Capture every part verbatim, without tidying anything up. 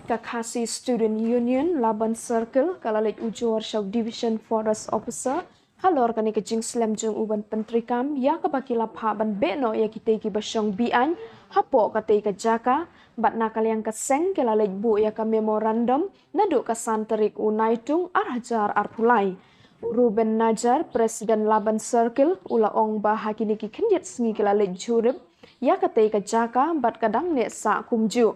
Ka Khasi Student Union Laban Circle ka la leit ujor sha u Division Forest Officer halor kane ka jingslem jong u ban pyntreikam ïa kaba ki la phah ban beh noh ïa kitei kiba shong beaiñ hapoh katei ka jaka, bad na ka liang ka seng ki la leit buh ïa ka memorandum naduh ka san tarik u Naitung ar hajar arphew lai. Ruben Najar, President Laban Circle, u la ong ba ha kine ki khyndiat sngi ki la leit jurip ïa katei ka jaka bad ka dang neh sah kumjuh.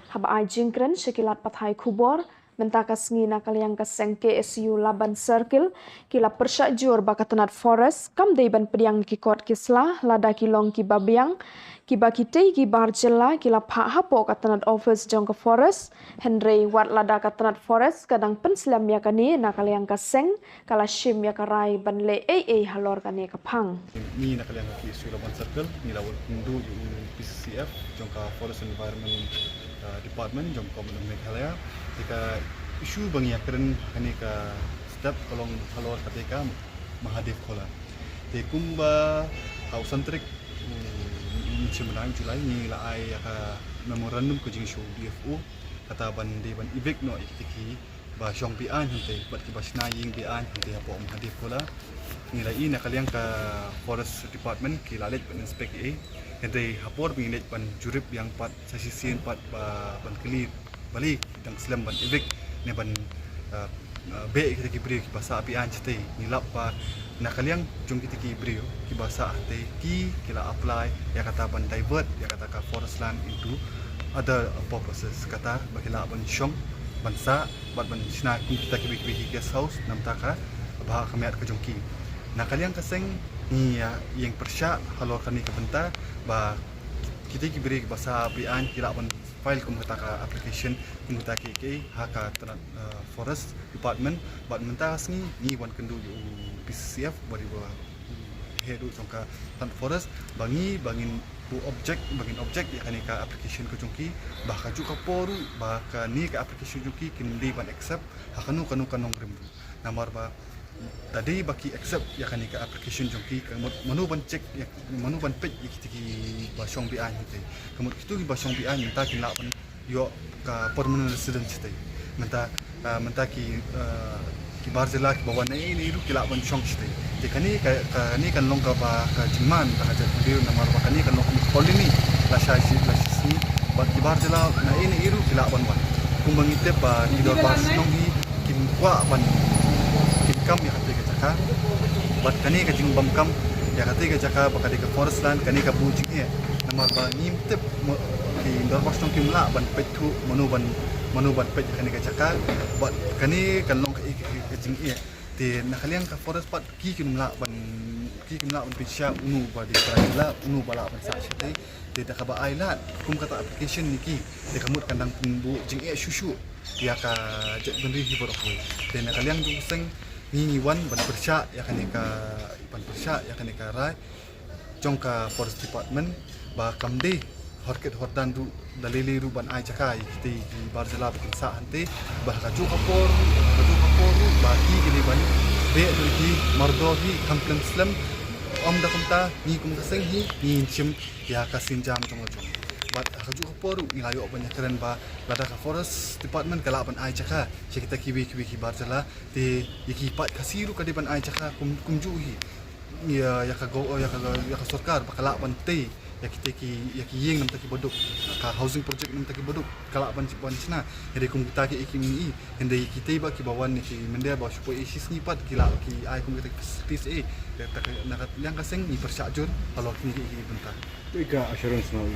Haba ai jingkren sha ki lad pathai khubor mynta ka sngi, na ka liang ka seng K S U Laban Circle ki la pyrshah jur ba ka tnat Forest kam dei ban pdiang ki kot ki sla lada ki long kiba biang, kiba kitei ki bar jylla ki la phah hapoh ka tnat office jong ka Forest. Hynrei wat lada ka tnat Forest ka dang pynslem ïa kane, na ka liang ka seng ka la shim ïa ka rai ban leh ei ei halor kane ka phang. Ngi na ka liang ka K S U Laban Circle ngi la wan kynduh ïa u P C C F jong ka Forest Environment, uh, Department jong ka Government of Meghalaya. Te ka issue ba ngi ïakren ha kane ka step ka long halor katei ka Mahadev Khola. Te kumba ha u san tarik u July ngi la ai ïa ka memorandum ka jong u D F O kata ban dei ban evict noh ïa kita ki ba shong beaiñ hangtei bad kiba shna ïing beaiñ hangtei hapoh Mahadev Khola. Ngi la ïohi na ka liang ka Forest Department ki la leit ban inspect ei ei. Hynrei ha por ba ngi leit ban jurip biang pat sa shisien pat ba ban kylli balei ki dang slem ban evict ne ban, uh, uh, beh kita ki briew kiba sah beaiñ shatei. Ngi lap ba na ka liang jong kita ki briew kiba sah hangtei ki, ki la apply ïa kata ban divert ïa kata ka forest land into other purposes, kata ba ki lah ban shong, ban sah bad ban shna kum kita kiwei kiwei ki guest house namar ka bha ka miat ka jong ki. Na ka liang ka seng ngi ïa ïeng pyrshah halor kane ka bynta ba kita ki briew kiba sah beaiñ ki lah ban file kum kata ka application kum kata ki, ki ha ka tnat, uh, Forest Department. Bad mynta ka sngi ngi wan kynduh ïa u P C C F bad ïa u head u jong ka tnat Forest ba ngi, ba ngin buh object, ba ngin object ïa kane ka application ka jong ki, ba ha kajuh ka por ruh ba kane ka application jong ki kin ym dei ban accept ha kano kano ka nongrim ruh. Namar ba lada dei ba ki accept ïa kane ka application jong ki, ka mut mano ban check ïa, mano ban peit ïa kita kiba shong beaiñ hangtei. Ka mut kito kiba shong beaiñ mynta kin lah ban ïoh ka permanent residence shatei. Mynta, ah, mynta ki, ah, ki bar jylla kiba wan naei naei ruh ki lah ban shong shatei. Te kane ka, kane kan long kaba ka jingman ka jait bynriew namar ba kane kan long kum ka colony lashai shi, lashai sngi bad ki bar jylla naei naei ruh ki lah ban wan. Kumba ngi tip ba ki dorbar shnong hi kim kwah ban, kim kam ïa katei ka jaka. Bad kane ka jingbym kam ïa katei ka jaka ba ka dei ka forest land, kane ka buh jingeh. Namar ba ngim tip mo-, ki dorbar shnong kim lah ban peit thuh mano ban, mano ban peit ïa kane ka jaka. Bad kane kan long ka, ka, ka jingeh. Te na ka liang ka Forest pat ki kim lah ban, ki kim lah ban pynshai uno ba dei para jylla, uno ba lah ban sah shatei. Te da kaba ai lad kum kata application ïa ki, te ka mut kan dang pynbuh jingeh shuh shuh ïa ka jait bynriew hi baroh kawei. Te na ka liang jong ka seng ngi ngi wan ban pyrshah ïa kane ka, ban pyrshah ïa kane ka rai jong ka Forest Department ba kam dei hor kit hor dan ruh da lei lei ruh ban ai jaka ïa kitei ki bar jylla ba kin sah hangtei, ba ha kajuh ka por, ha kajuh ka por ruh ba ki ki dei ban beh ïa ki mardor hi khlem slem. Ym da kumta ngi kum ka seng hi ngin shim ïa ka sienjam jong la jong. Bad ha kajuh ka por ruh ngi la ïoh ban ïakren ba lada ka Forest Department ka lah ban ai jaka sha kita kiwei kiwei ki bar jylla, te ïa ki paid Khasi ruh ka dei ban ai jaka kum, kumjuh hi. Ïa, ïa ka go-, ïa ka, ïa ka sorkar ba ka lah ban tei ïa kita ki, ïa ki ïing namar ki baduk, ka housing project namar ki baduk ka lah ban, ban shna. Hynrei kum kita ki, ki ngi, hynrei kitei ba kiba wan ïa ki mynder ba shu poi ei shi sngi pat ki lah ki ai kum kita ki facilities ei. Te na ka liang ka seng ngi pyrshah jur halor kine ki, ki bynta. Te ka assurance na u,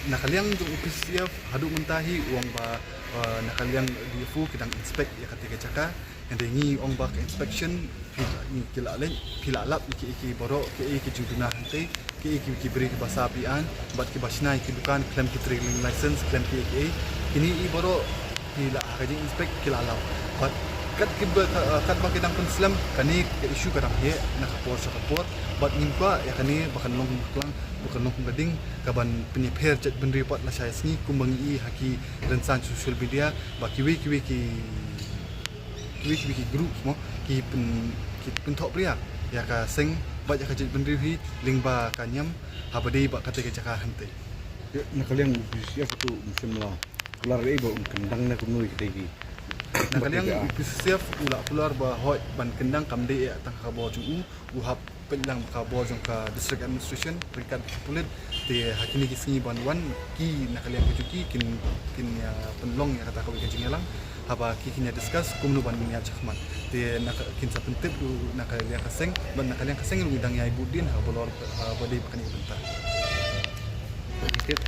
na ka liang jong u P C F haduh mynta hi u ong ba, uh, na ka liang D F O ki dang inspect ïa katei ka jaka. Hynrei ngi ong ba ka inspection phi, ngi ki la leh, phi la lap ïa ki, ïa ki baroh ki, ïa ki jingduna hangtei, ki, ïa ki, ki briew kiba sah beaiñ bad kiba shna ïa ki dukan khlem ki trading license, khlem ki, ïa ki, kine ïa baroh ki la ha ka jing inspect ki la lap. Bad kat kiba, ka, katba ki dang pynslem, kane ka issue ka dang heh na ka por sha ka por. Bad ngim kwah ïa kane ba kan long kum ka klang, ba kan long kum ka ding kaban pynïapher jait bynriew pat lashai sngi, kumba ngi i ha ki rynsan social media ba kiwei kiwei ki, kiwei kiwei ki group mo ki pyn, ki pynthohpria ïa ka seng bad ïa ka jait bynriew hi lyngba ka niam haba dei ba katei ka jaka hangtei. Ïa, na ka liang u P C F tu mynsiem la Kular ei ba un kyndang na kumno ïa kita ki. Na ka liang u P C C F u la kular ba hooid ban kyndang kam dei ïa tang ka bor jong u, u hap pynlang ka bor jong ka District Administration ryngkat ki pulit. Te ha kine ki sngi ban wan ki na ka liang ka jong ki kin kin ïa pynlong ïa kata kawei ka jingïalang. Haba ki kin ïa discuss kumno ban ïa jakhmat. Te na ka kin sa pyntip ruh na ka liang ka seng, ban na ka liang ka seng ruh dang ïa bud dien haba lor haba dei ba kane ka bynta. Tip,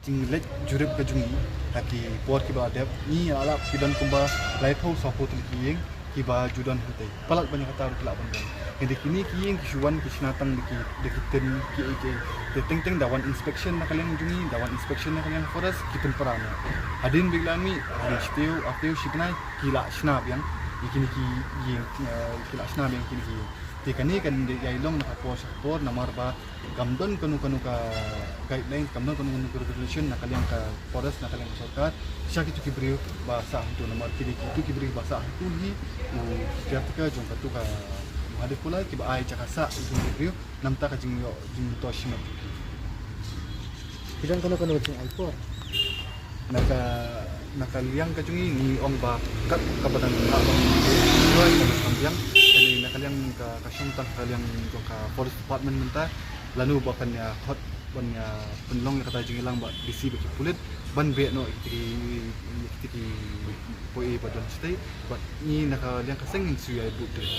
jingleit jurip ka jong ngi ha ki por kiba la dep, ngi la lap ki don kumba laiphew sawphew tylli ki ïing kiba ju don hangtei. Palat ban ïa kata ruh ki lah ban don. Hynrei kine ki ïing ki shu wan ki shna tang da ki da ki tin ki ei ki ei. Te teng teng da wan inspection na ka liang jong ngi, da wan inspection na ka liang forest, ki pynpra noh. Hadien ba ki la mih, hadien shi taïew, ar taïew, shi bnai ki la shna biang ïa kine ki ïing, eh, ki la shna biang kine ki ïing. Te kane kan dei ïa long na ka por sha ka por namar ba kam don kano kano ka guideline, kam don kano kano ka regulation na ka liang ka forest, na ka liang ka sorkar sha kito ki briew ba sah hangto. Namar ki dei kito ki briew ba sah hangto hi u caretaker jong kato ka Mahadev Pula kiba ai jaka sah ïa kito ki briew namar ka jingïoh jingmyntoi shimet. Ki don kano kano ka jingai por? Na ka na ka liang ka jong ngi ngi ong ba kat kaba dang lah ban ïa ka biang. Kane na ka liang ka ka shong tang ka liang jong ka Forest Department mynta lano ba kan ïa khot ban ïa pynlong ïa kata jingïalang ba D C bad ki pulit ban beh noh ïa kita ki ïa kita ki poi ba don shatei. Bad ngi na ka liang ka seng ngin shu ïa bud dien.